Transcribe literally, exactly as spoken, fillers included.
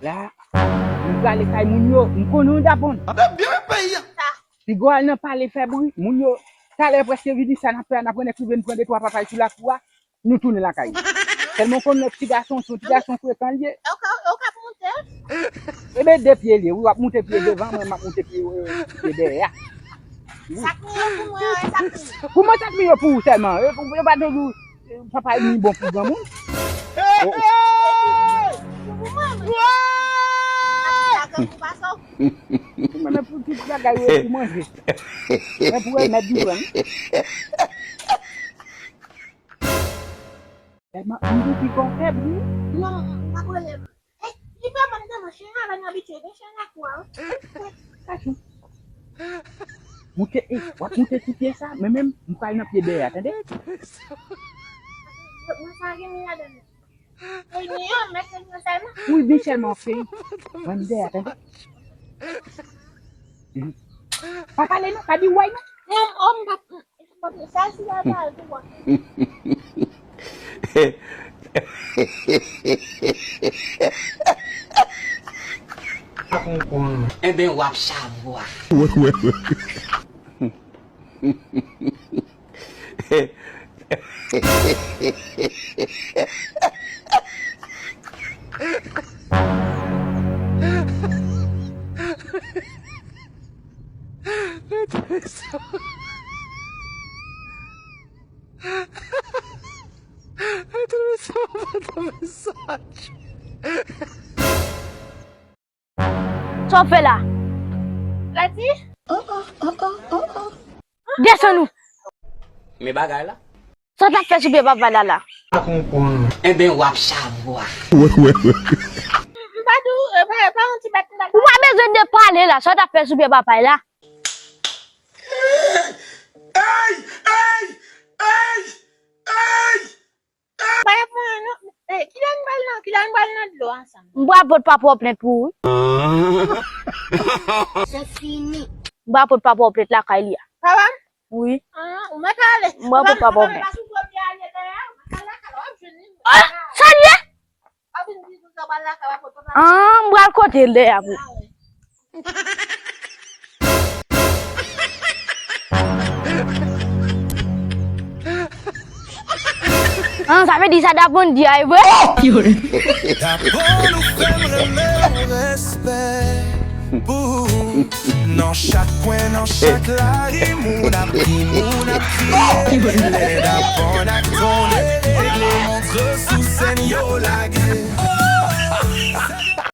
La, m prale kay moun yo, m konnen w Dapon. Anben byen peyi a. Piga w al nan pale fè bri, moun yo, talè prèske vini, sa n ap fè a, n ap rann ekriven pran de twa papay sou lakou a, nou tounen lakay nou. Sèlman w konn lòt ti gason, se yon ti gason frekan l ye. Ou ka, ou ka monte? Ebe, de pye l ye, wi, w ap moute pye devan, mwen m ap moute pye, eh, pye dèyè a. Wi. Sak miyo pou mwen, wi, sak miyo. Kouman sak miyo pou ou sèlman? Yo, yo pa toujou, eh, papay mi bon pou granmoun? Oh, oh. Pou mwen, mwen. Sak miyo pou pa sa. Mwen, men pou tout bagay yo pou manje. Men pou remèd li pran. Tèlman m di pi kò fèb, wi. Non, m pa kwè. Eh, li pa ban m tèlman chen avè n abitye gen chen lakou a, wi. Kachou. Moute, eh, w ap moute sou pye sa, men menm, m pral nan pye dèyè a, tande? Mwen sa gen mi ladan. Wi, Michèlman, ok. Mwen m dèyè, tande? Mhm. Pa pale non, pa di way non. Non, m pa, sa si la pa di way. Enben, w ap chavwa. Sa w fè la? Lati? Desann ou. Men bagay la. Sa w t ap fè sou pye papa la la? Enben, w ap chavwa. M pa di w, e, pa, pa yon ti bèt m pa. Ou pa bezwen de pale la. Sa w t ap fè sou pye papa la? Ey! Ey! Ey! Ey! Pa gen pwoblèm non. Eh, kilè n pral nan, kilè n pral nan dlo ansanm? M pral pot papa w plent pou ou, wi. Se fini. M pral pot papa w plent lakay li a. Papa m? Wi. Ah, ou mèt ale. M pral pot papa w plent. Papa m pa sou pwòp li ale dèyè, ou mèt al lakay la, w ap jwenn li. Ah, sa l ye? W ap vin di nou sa w pral lakay, w ap pot papa. Ah, m pral kote l dèyè pou. Ah, sa vle di sa Dapon di a e vre? Dapon ou fè m renmen w, respè pou ou. Nan chak kwen, nan chak lari, moun ap ri, moun ap kriye. Lè Dapon ak Tony rele, montre sou sèn yo lage.